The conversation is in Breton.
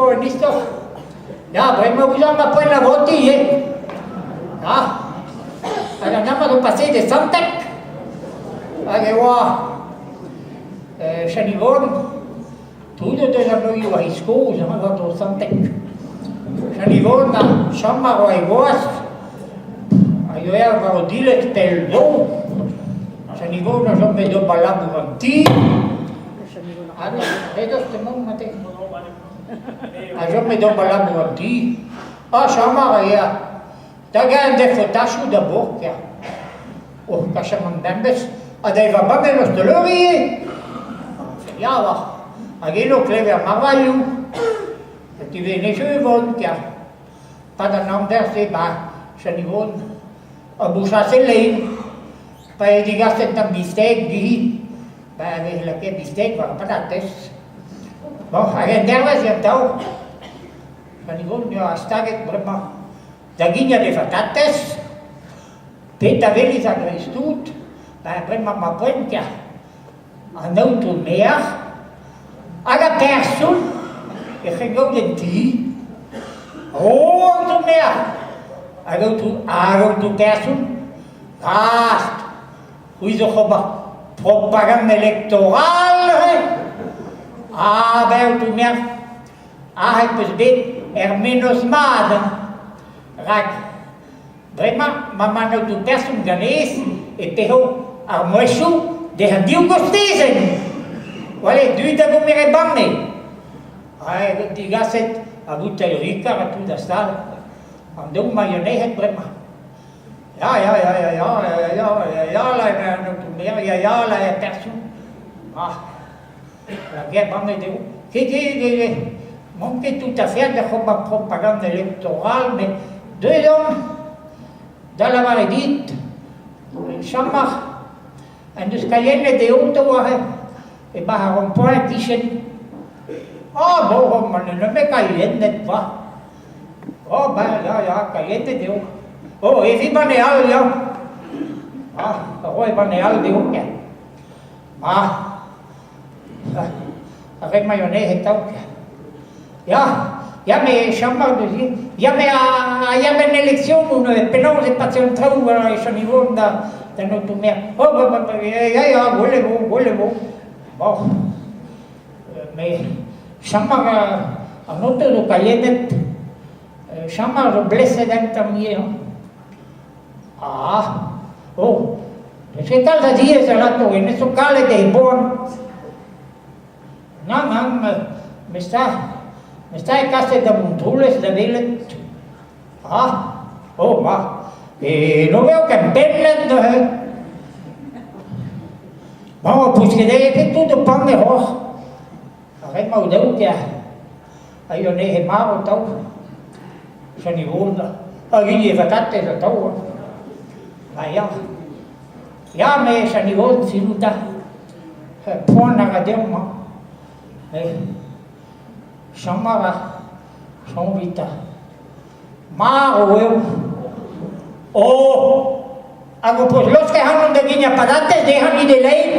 oa un istor. Ya, bremañ ouzon ma poent a votiñ ivez. Ya, hag an amañ zo paseet e Santeg hag e oa Chanivon, tout o deus anoioù a c'hiz kozh hein, war-dro Santeg. Chanivon ha Chamar oa e gwaz, a yoa war o dilez pell zo. Chanivon a chome d'ober labour an ti. Ah, re dost emaon mat A chome d'ober labour an ti. Ah, Chamar a ya. Da gael defotachoù da bourk, ya. Oh, kachamant bemdez, ha da evañ banne osteleri ivez. Ya, war. Hag eno klever ar marvailhoù. Et ivez ne jeu vont, ya. Pad an amzer-se, ba, Chanivon, a bouchase lein. Pa eo digaset tamm bisteg di, ba e vez lakaet bisteg war patatez. Bon, hag en dervez eo atav. Chanivon eo staget bremañ. Da gignat e vatatez, petra welis a-greiz-tout, ba bremañ ma poent ya, an aotrou maer hag ar person e c'hengaout en ti. Oh, aotrou maer hag aotrou, hag aotrou person, rast, c'hwi zo oc'h ober propagande elektoral neuze? Ah ben aotrou maer, Aet 'peus bet er mennozh mat, rak bremañ ma 'ma an aotrou person ganez e tec'ho ar mouezhioù dezhañ div gostezenn. Wale, deuit da gomer e banne. Ha digaset ar bouteilh Ricard ha tout da stal. An daou mailhonezed bremañ. Ya, ya, ya, ya, ya, ya, ya, ya, ya, la an aotrou maer, ya, ya, la er person. Ah. La guerre banne dezho. Ket ket, n'on ket tout à fait da ober propagande elektoral, met deuet on da lavaret dit, Chamar en deus kailhennet e oto aze, e-barzh ar rond-point e-kichen. Ah bon, ma n'en deus ket kailhennet va. Oh ben ya, ya, kailhennet eo. Oh, evit banne all, ya. Ah, roet banne all dezho, Ah, ar re mayonnaise atav. Ya, ya me chom neuze. Ya me a ya ben eleksionoù neuze penaos e pase an traoù war e Chanivon da d'an aotrou maer. Oh, ba, ba, ba, ya, ya, gwell e vo, gwell e vo. Bon, me chom an aotrou zo kailhennet. Chom a zo bleset un tamm ivez. Ah, oh, n'eus ket kalz a diez alato, hennezh zo kalet e boan. Nann, nann, mes 'ta, mes 'ta e kaset da Montroulez da welet. Ah, oh, ma, eno eo kempennet neuze. Bon, peus ket ket tout o panne c'hoazh. Ar re-mañ o daou ker. A yoa anezhe marv atav. Chanivon hag hini e vatatez atav. Ma ya. Ya, me Chanivon, sellout 'ta. Poan a ra deomp mañ. Chom a ra. Soñjit 'ta. Marv eo. Oh! Hag ho peus laosket ac'hanon da gignañ patatez dezhañ dit e lein?